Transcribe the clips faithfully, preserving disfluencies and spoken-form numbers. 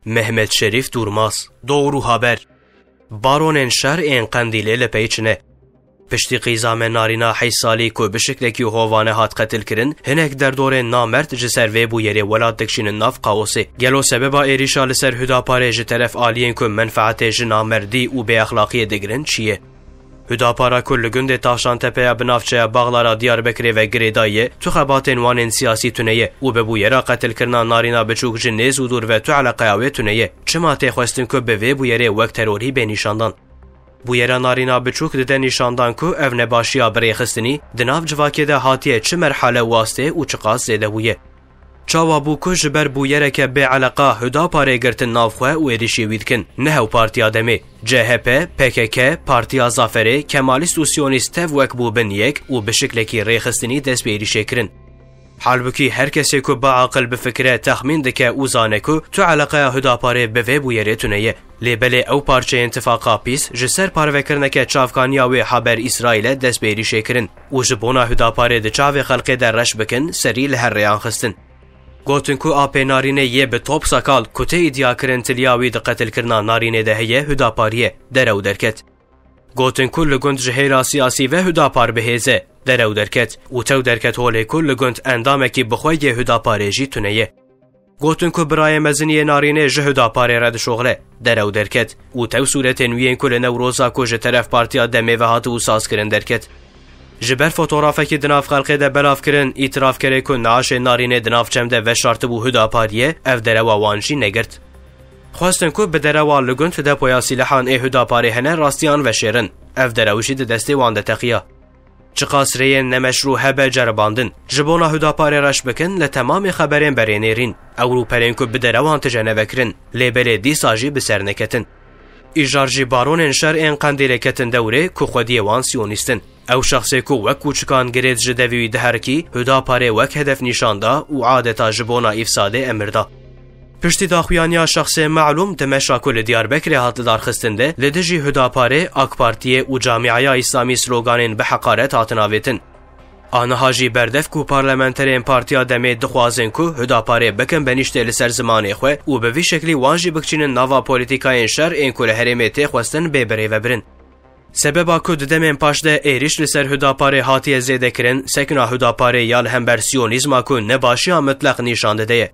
Mehmet Şerîf Durmaz. Dor û haber. Baronên şer ên Qendîlê li pey çi ne? Piştî qîza me Narîna Heysalî ku bi şiklekî hovane hat qetilkirin, hinek derdorên namert ji ser vê bûyerê welat dikişînin nav kaosê. Gelo sebeba êrîşa li ser Hudaparê ji teref aliyên ku menfeetê ji namerdî û bêexlaqiyê digirin çi ye? Hudapara ku li gundê Tavşantepeya bi navçeya Baxlara Diyarbekirê ve girêdayî ye, tu xebatên wan ên siyasî tune ye û bi bûyera qetilkirina Narîna Biçûk ji nêz û dûr ve tu eleqeya wê tune ye. Çima tê xwestin ku bi vê bûyerê wek terorî bê nîşandan? Bûyera Narîna Biçûk dide nîşandan ku ev nebaşiya birêxistinî di nav civakê de hatiye çi merhale û astê û çiqas zêde bûye. Çawa bû ku ji ber bûyereke bêeleqa Hudaparê girtin nav xwe û êrîşê wî dikin? Ne hew Partiya Demê, C H P, P K K, Partiya Zaferê, Kemalîst û Siyonîst tev wek bû bin yek û bi şiklekî rêxistinî dest bi êrîşê kirin. Halbukî her kesê ku biaqil bifikire, texmîn dike û zane ku tu eleqeya Hudaparê bi vê bûyerê tune ye. Lê belê ew parçeyên tifaqa pîs ji ser parvekirineke çavkaniya wê Haber Îsraîle dest bi êrîşê kirin û ji bona Hudaparê di çavê xelkê de reş bikin, serî li her rêyan xistin. Gotin ku apê Narînê yê bi top sakal ku tê îdiakirin tiliya wî di qetilkirina Narînê de heye, Hudaparî ye, derew derket. Gotin ku li gund ji hêla siyasî ve Hudapar bi hêz e, derew derket û tew derket holê ku li gund endamekî bi xwe yê Hudaparê jî tune ye. Gotin ku birayê mezin yê Narînê ji Hudaparê re dişoxile, derew derket û tew sûretên wî yên ku li Newroza ku ji teref Partiya Demê ve hatibû sazkirin derket. Ji ber fotografekî di nav xelkê de belav kirin, îtirafkerê ku naaşê Narînê di nav çem de veşartibû Hudaparî ye, ev derewa wan jî negirt. Xwestin ku bi derewa li gund depoya sîlehan ê Hudaparê hene rastiyan veşêrin. Ev derew jî di destê wan de teqiya. Çiqas rêyên nemeşrû hebe ceribandin, ji bona Hudaparê reş bikin, li temamê xeberên berê nêrîn. Ew rûpelên ku bi derewan tije nevekirin, lê belê dîsa jî bi ser neketin. Îjar jî baronên şer ên Qendîlê ketin dewrê ku xwediyê wan siyonîst in. Ew şexsê ku wek kûçikan girêd ji devê wî diherikî, Hudaparê wek hedef nîşan da û adeta ji bona îfsadê emir da. Piştî daxuyaniya şexsê melûm di meşa ku li Diyarbekirê hat lidarxistin de, li dijî Hudaparê, AK Partiyê û Camîeya Îslamî sloganên bi heqaret hatin avêtin. Aniha jî berdev ku parlamenterên Partiya Demê dixwazin ku Hudaparê bikin benîştê li ser zimanê xwe û bi vî şeklî wan jî bikçînin nava polîtîkayên şer ên ku li herêmê tê xwestin bê birêvebirin. Sebeba ku di demên paş de êrîş li ser Hudaparê hatiye zêdekirin, sekna Hudaparê ya li hember siyonîzma ku nebaşiya mitleq nîşan dide ye.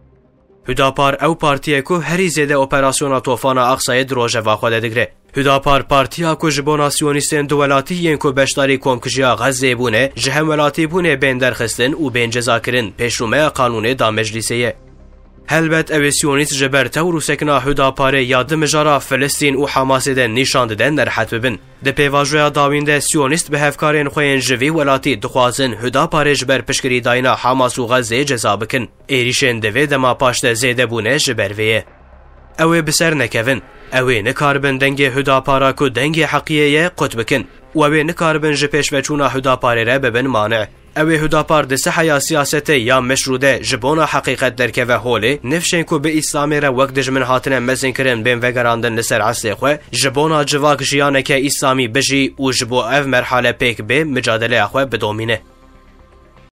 Hudapar ew partî ye ku herî zêde operasyona tofana Aqsayê di rojeva xwe de digire. Hudapar partiya ku ji bona siyonîstên duwelatî yên ku beşdarî komkijiya Xezzeyê bûne, ji hemwelatîbûnê bên derxistin û bên cezakirin, pêşnûmeya qanûnê da meclîsê ye. Helbet ew ê siyonîst ji ber tewr û sekna Hudaparê ya di mijara Filistîn û Hamasê de nîşan dide nerehet bibin. Di pêvajoya dawîn de siyonîst bi hevkarên xwe yên ji vî welatî dixwazin Hudaparê ji ber piştgirîdayîna Hamas û Xezzeyê ceza bikin. Êrîşên di vê dema paş de zêde bûne ji ber vê ye. Ew ê bi ser nekevin. Ew ê nikaribin dengê Hudapara ku dengê heqiyê ye qut bikin. Û ew ê nikaribin ji pêşveçûna Hudaparê re bibin mane. Ew ê Hudapar di seheya siyasetê ya meşrû de ji bona heqîqet derkeve holê, nifşên ku bi Îslamê re wek dijmin hatine mezinkirin bên vegerandin li ser eslê xwe, ji bona civak jiyaneke Îslamî bijî û ji bo ev merhale pêk bê, micadeleya xwe bidomîne.